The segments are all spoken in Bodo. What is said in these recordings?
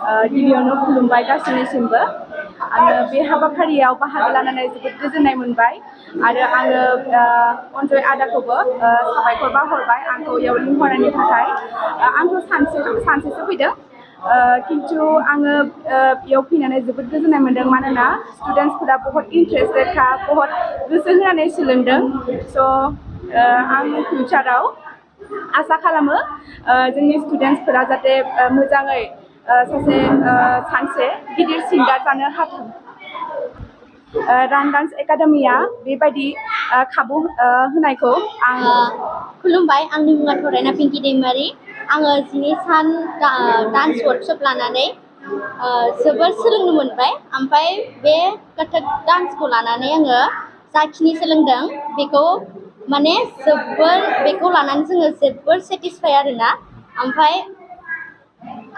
गिबियावनो खुलुमबाय गासैनिसिमबो आङो बे हाबाफारियाव बाहागो लानानै जोबोद गोजोननाय मोनबाय आरो आङो अनजय आदाखौबो साबायखर बावहरबाय आंखौ इयाव लिंहरनायनि थाखाय आंथ' सानसेसो फैदों किन्तु आङो बेयाव फैनानै जोबोद गोजोननाय मोनदों मानोना स्टुडेन्टसफोरा बहुत इन्टारेस्टेडखा बहुत गोसो होनानै सोलोंदों स' आं फिउचाराव आसा खालामो जोंनि स्टुडेन्टसफोरा जाहाथे मोजाङै सानसे गिदिर सिंगार जानो हाथों रान डान्स एकाडेमिया बेबायदि खाबु होनायखौ आं खुलुमबाय आंनि मुङा थरायना पिंकि दैमारि आङो 2 सान डान्स वर्कशप लानानै जोबोर सोलोंनो मोनबाय ओमफ्राय बे कथक डान्सखौ लानानै आङो जाखिनि सोलोंदों बेखौ माने बेखौ लानानै जोङो जोबोर सेटिसफाइ आरोना ओमफ्राय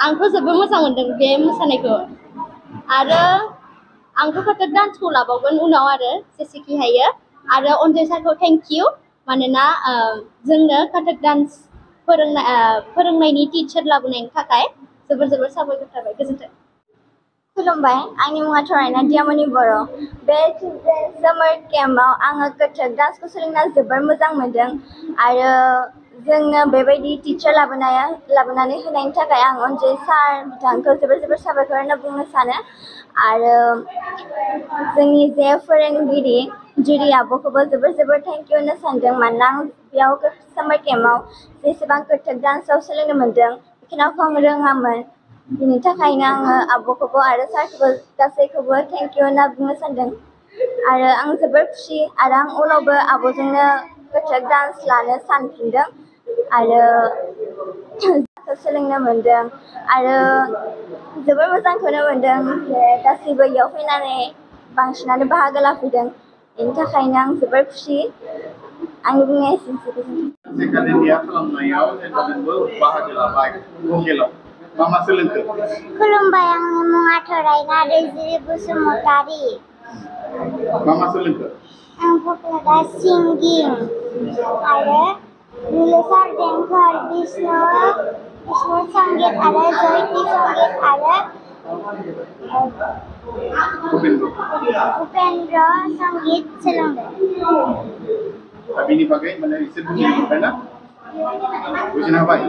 आंथ' जोबोर मोजां मोनदों बे मोसानायखौ आरो आंथ' कथक डान्सखौ लाबावगोन उनाव आरो जेसेखि हायो आरो अनजय सारखौ थेंक इउ मानोना जोंनो कथक डान्स फोरोंनायनि टिचार लाबोनायनि थाखाय जोबोर जोबोर साबायखर थाबाय गोजोन्थों खुलुमबाय आंनि मुङा थरायना दियामनि बर' बे चिल्ड्रेन सामार केम्पआव आङो कथक डान्सखौ सोलोंना जोबोर मोजां मोनदों आरो जोंनो बेबायदि टिचार लाबोनानै होनायनि थाखाय आं अनजय सार बिथांखौ जोबोर जोबोर साबायखर होनना बुंनो सानो आरो जोंनि जे फोरोंगिरि जुरि आब'खौबो जोबोर जोबोर थेंक इउ होननो सानदों मानोना आं बेयाव सामार केम्पआव जेसेबां कथक डान्सआव सोलोंनो मोनदों बेखिनिखौ आं रोङामोन बिनि थाखायनो आङो आब'खौबो आरो सारखौबो गासैखौबो थेंक इउ होनना बुंनो सानदों आरो आं जोबोर खुसि आरो आं उनावबो आब'जोंनो कथक डान्स लानो सानफिनदों आरो सोलोंनो मोनदों आरो जोबोर मोजांखौनो मोनदों जे गासैबो इयाव फैनानै बांसिनानो बाहागो लाफैदों बेनि थाखायनो आं जोबोर खुसि आंनि बुंनाया एसेनोसै गोजोन्थों एकाडेमिया खालामनायाव नोंबो बाहागो लाबाय भकेलाव मा सोलोंखो खुलुमबाय आंनि मुङा थरायना दैजिरि बसुमतारी मा सोलोंखो आं भकेलाव सिंगिं आरो नीलेश्वर देंखोर विष्णु संगीत आरो जयति संगीत आरो उपेन्द्र संगीत सोलोंदों बिनि बागै माने एसे बुजिनो मोनबाय ना बुजिनो हाबाय